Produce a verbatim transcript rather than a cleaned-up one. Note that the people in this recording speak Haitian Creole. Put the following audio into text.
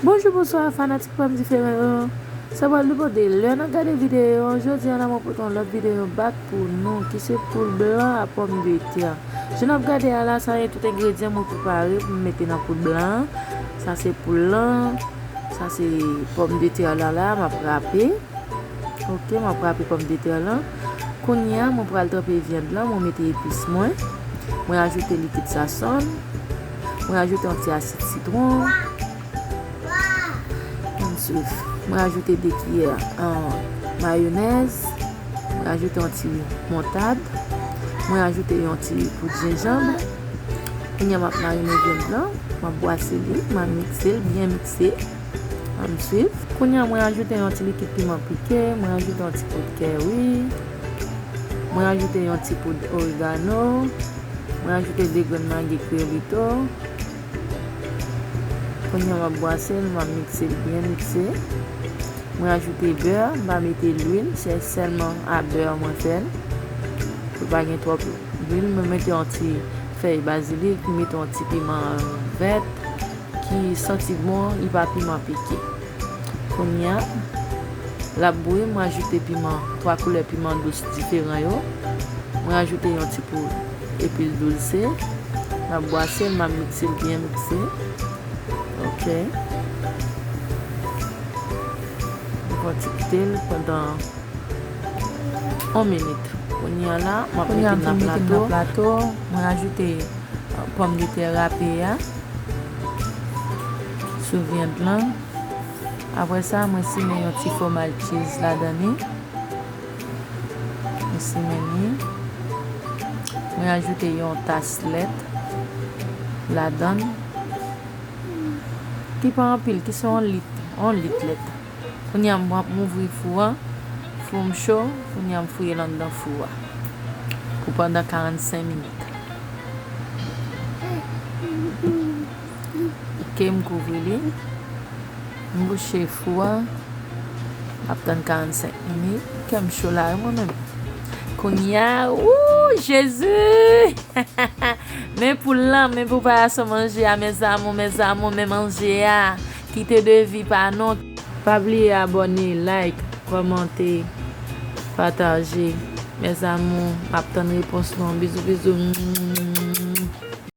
Bonjou, bonswa, fanatik pa m diferan yo. Sa pral depann de lè n ap gade videyo an. Jodi a la, mwen pote yon lòt videyo back pou nou, ki se poul blan a pòmdetè. Jan n ap gade a la, sa se tout engredyan mwen prepare pou m mete nan poul blan an. Sa se poul lan, sa se pòmdetè la la, m ap rape. Ok, m ap rape pòmdetè lan. Kounye a, mwen pral tranpe vyann lan, mwen mete epis mwen. Mwen ajoute likid sasòn. Mwen ajoute yon ti asid sitwon. Ann swiv. Mwen ajoute de kiyè, ah, mayonèz. Mwen ajoute yon ti moutad. Mwen ajoute yon ti poud jenjanm. Kounye a, m ap marine vyann lan. M ap bwase li. M ap mikse l, byen mikse. Ann swiv. Kounye a, mwen ajoute yon ti likid piman pike. Mwen ajoute yon ti poud kèri. Mwen ajoute yon ti poud oregano. Mwen ajoute de grenn magi kreyolito. Kounye a, m ap bwase l, m ap mikse l byen mikse. Mwen ajoute bè, m pa mete lwil, se sèlman a bè mwen fè l. Pou pa gen twòp lwil, mwen mete yon ti fèy bazilik, mwen mete yon ti piman vèt ki santi bon, li pa piman pike. Kounye a, l ap bouyi, mwen ajoute piman, twa koulè piman dous diferan yo. Mwen ajoute yon ti poud epis douse. M ap bwase l, m ap mikse l byen mikse. Ok. Mwen fè yon ti kite l pandan yon minit. Kounye a la, m ap mete l nan plato. Mwen ajoute, uh, pòmdetè rape a sou vyann lan. Apre sa, mwen simen yon ti fwomaj cheese ladan li. Mwen simen li. Mwen ajoute yon tas lèt ladan l. Ki pa anpil, ki se yon lit, yon lit lèt. Kounye a, m ap ouvri fou a. Fou m cho, kounye a, m fouye l anndan fou a pou pandan karannsenk minit. Ok, m kouvri li. M bouche fou a. M ap tann karannsenk minit. Kè m cho la, wi, mwen menm. Kounye a, wou, Jezi! Men poul lan, men preparasyon manje a, mes amours, mes amours, men manje a ki te devi pa nou. Pa bliye abòne, like, kòmante, pataje. Mes amours, m ap tann repons nou. Bizou, bizou.